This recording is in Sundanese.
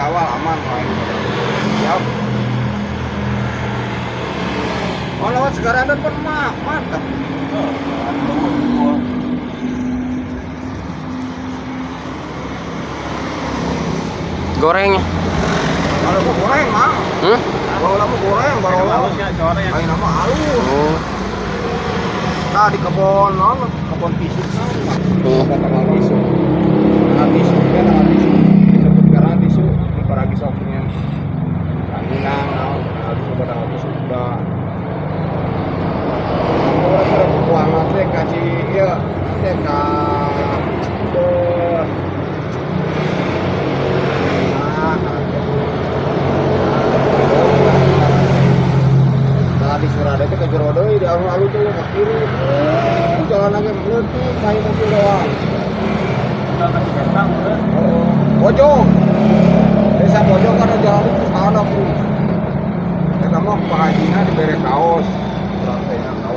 Dikawal aman wae. Siap. Oh, lewat Segaradan pun mah mantap. Oh. Goreng. Kalau mau goreng mah. Hmm? Kalau mau goreng baru Halusnya cornya. Ayo nama halus. Oh. Nah, di kebon non, kebon pisuk non. Oh. Apa tanggal pisuk? Tanggal pisuk ya, tanggal pisuk. Disebut karena pisuk di paragi soknya. Ranginang, naon, tanggal pisuk tanggal pisuk udah. Orang pada keuangan teh kasih ya teh ka ke nah, nah, di Surade teh ke jero deui di alun-alun teh ke kiri. Jalan lagi leutik kayak mobil doang. Udah kasih kentang udah. Oh, Bojong. Desa Bojong kan ada jalan itu sana terus. Eta mah Pak Hajina dibere kaos. Urang teh nya kaos.